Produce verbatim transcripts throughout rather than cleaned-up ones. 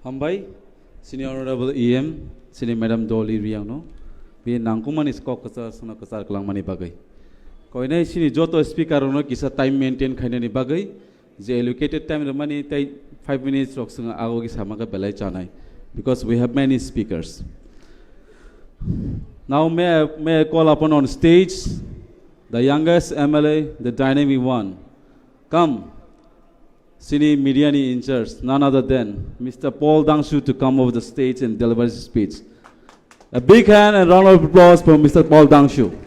Hambai, sini Honorable E M, sini Madam Dolly Riangno, bini nangkukmani kok kwchar sono kwchar kwlangmani bagwi. Koinai sini joto speaker rokno kisa time maintain khainani bagwi, je allocated time rwmani tei five minutes rok chwng ago ki sama khe belai chanai, because we have many speakers. Now may I, may I call upon on stage the youngest M L A, the dynamic one. Come, sini media ni in charge, none other than Mister Paul Dangshu to come over the stage and deliver his speech. A big hand and round of applause for Mister Paul Dangshu.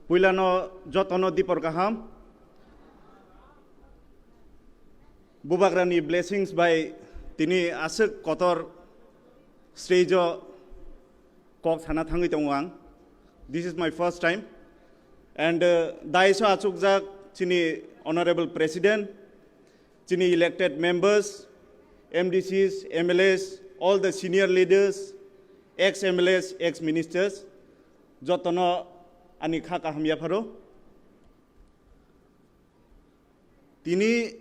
Puilano jotono dipor kaham. Bubagrani blessings bai tini aswk kotor stage o kok sana thangwi tongo ang. This is my first time. And, uh, dais o achukjak chini Honorable President, chini elected members, M D Cs, M L As, all the senior leaders, ex M L As, ex ministers, jotono ani kha kaham yapharo. Tini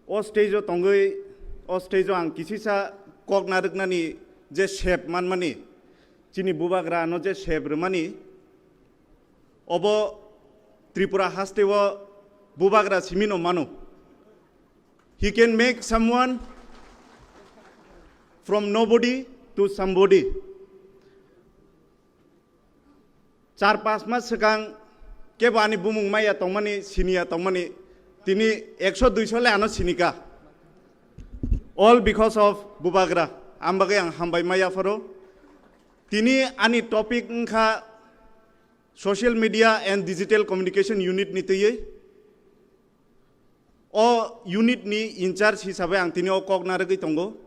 o stage o tongwi, o stage o ang kisisa kok narwknani je sep manmani, chini bubagra ano je sep rwmani, obo Tripura haste o bubagra simino mano. He can make someone from nobody to somebody. Char panch mas swkang kebo ani bumung maya tongmani, siniya tongmani, tini ekso duiso le ano sinika. All because of bubagra. Ambagwi ang hambai maya pharo. Tini ani topic wngkha social media and digital communication unit ni twiwi. O unit ni in charge hisabai ang tini o kok narwgwi tongo.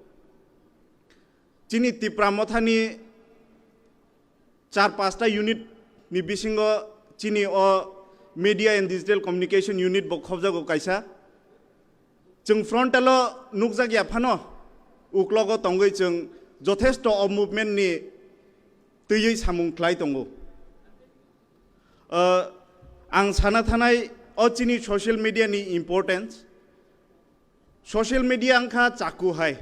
Chini Tipra Motha ni char pasta unit ni bisingo chini o media and digital communication unit bo khobjago kaisa. Chwng frontal o nukjak ya phano, uklogo tongwi chwng jothesto o movement ni twiwi samung khlai tongo. Uh, ang sana thanai o chini social media ni importance. Social media wngkha chaku hai.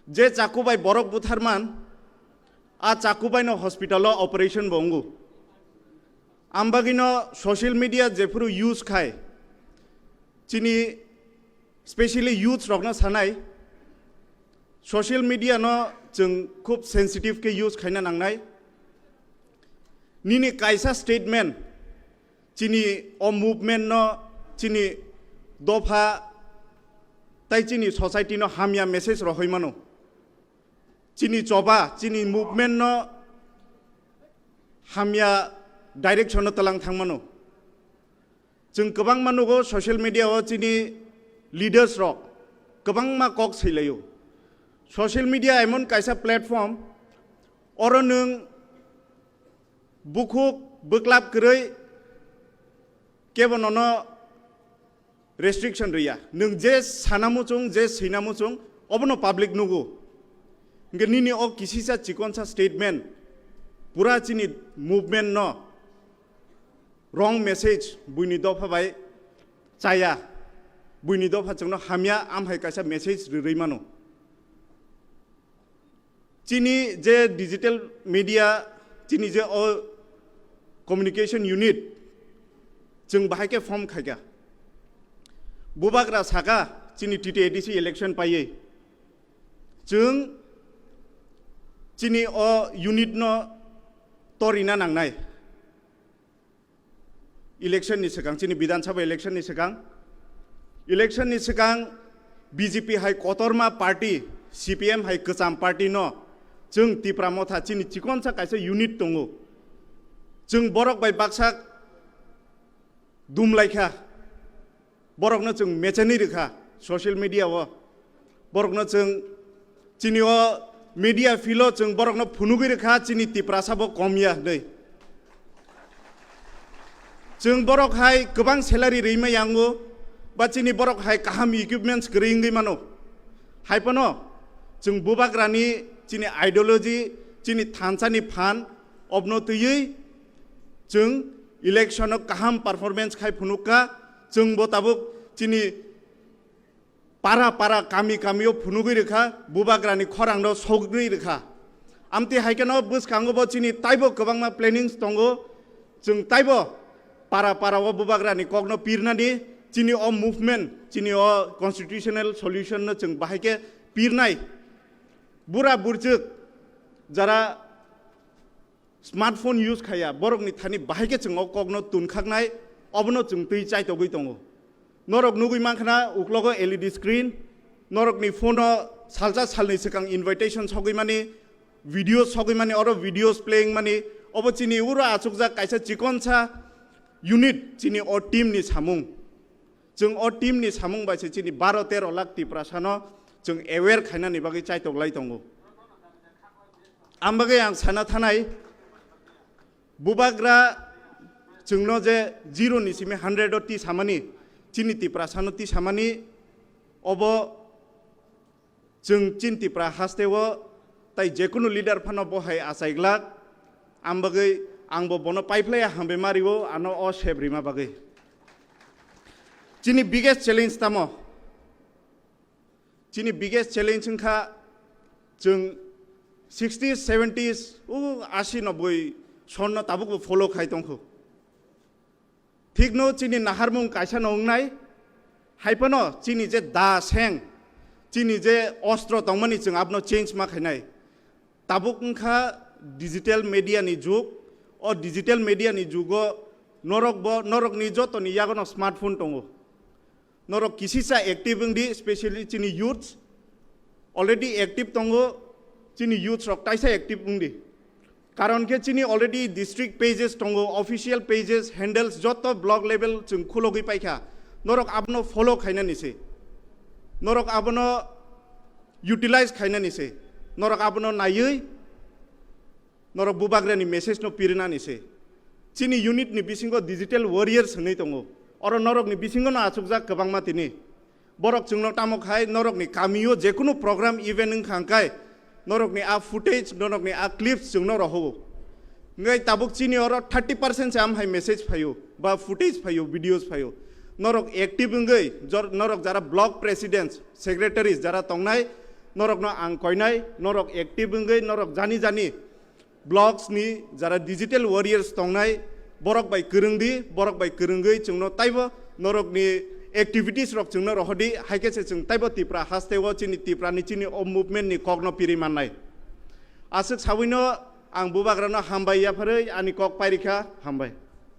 Je chaku bai borok butharman, a chaku bai no hospital o operation bo wngo. Ambagino social media jephuru use khai, chini specially youth rokno sanai, social media no chwng khub sensitive khe use khaina nangnai. Nini kaisa statement chini o movement no, chini dopha tai chini society no hamya message rohoi mano. Chini choba, chini movement no hamya direction no tlang thang mano. Chwng kwbangma nugo social media o chini leaders rok kwbangma kok swilaio. Social media emon kaisa platform, oro nwng bukhuk bwklap kwrwi kebo nono restriction rwya. Nwng je sana muchung, je swina muchung, obono public nugo. Hwnkhe nini o kisisa chikonsa statement pura chini movement no wrong message buini dopha bai chaya. Buini dopha chwngno hamya, amhai kaisa message rwrwi mano. Chini je digital media, chini je o communication unit, chwng bahai khe form khaikha. Bubagra saka chini T T A D C election paiwi. Chwng chini o unit no torina nangnai. Election ni swkang, chini Bidhan Sabha election ni swkang, election ni swkang B J P hai kotorma party, C P M hai kwcham party no chwng Tipra Motha chini chikonsa kaisa unit tongo. Chwng borok bai baksa dumlaikha, borokno chwng mechenwi rwkha social media o. Borokno chwng chini o media field o chwng borokno phunugwi rwkha, chini Tiprasa bo kom ya hwnwi. Chwng borok hai kwbang salary rwima yango, Ba chini borok hai kaham equipments kwrwi wngwi mano. Hai phano chwng bubagrani chini ideology, chini thansani phan obno twiwi chwng election o kaham performance khai phunukha. Chwngbo tabuk chini para para kami kamio phunugwi rwkha, bubagrani khorangno sogwi rwkha. Amtwi hai kheno bwskango bo chini taibo kwbangma plannings tongo. Chwng taibo para para o bubagrani kokno pirnani, chini o movement, chini o constitutional solution no chwng bahai khe pirnai. Bura burchuk jara smartphone use khaya, borokni thani bahai khe chwng o kokno tunkhaknai, obono chwng twi chaitogwi tongo. Norok nugwi mankha na uklogo L E D screen, norokni phone o salsa salni swkang invitation sogwi mani, video sogwi mani, oro videos playing mani, obo chini uro achukjak kaisa chikonsa unit chini o team ni samung. Chwng o team ni samung bai se chini baro tero lakh Tiprasano chwng aware khainani bagwi chaitok lai tongo. Ang bagwi ang sana thanai, bubagra chwngno je zero ni simi hundred o tisamani, chini Tiprasano tisamani, obo chwng chini Tipra hasteo tai jekunu leader phano bo hai achai glak. Ang bagwi, angbo bono paiphlaiya hambai mario, ano o sep rima bagwi. Chini biggest challenge tamo? Chini biggest challenge wngkha chwng sixties, seventies, o asi, noboi sonno tabukbo follow khai tongkhu. Thikno chini naharmung kaisa no wngnai, hai phano chini je da seng, chini je ostro tongmani chwng abno change ma khainai. Tabuk wngkha digital media ni jug, o digital media ni jugo norokbo, norokni jotoni yagono smartphone tongo. Norok kisisa active wngdi, specially chini youths already active tongo, chini youths rok taisa active wngdi. Karon khe chini already district pages tongo, official pages, handles joto block level chwng khulogwi paikha. Norok abono follow khainani se. Norok abono utilize khainani se. Norok abono naiwi norok bubagrani message no pirinani se. Chini unit ni bisingo digital warriors hwnwi tongo. Oro norokni bisingo no achukjak kwbangma tini. Borok chwngno tamo khai norokni kamio jekunu program event wngkha hwnkhe norokni a footage, norokni a clips chwngno rohogo. Hwnkhe tabuk chini oro thirty percent se amhai message phaio, ba footage phaio, videos phaio. Norok active wngwi jor-, norok jara block presidents, secretaries jara tongnai, norokno ang koinai, norok active wngwi norok jani jani blocks ni jara digital warriors tongnai, borok bai kwrwngdi, borok bai kwrwngwi chwngno taibo norokni activities rok chwngno rohordi, hai khe se chwng taibo Tipra hasteo chini Tipra ni chini o movement ni kokno piri mannai. Aswk sawino ang bubagrano hambai yapharwi ani kok pairikha, hambai.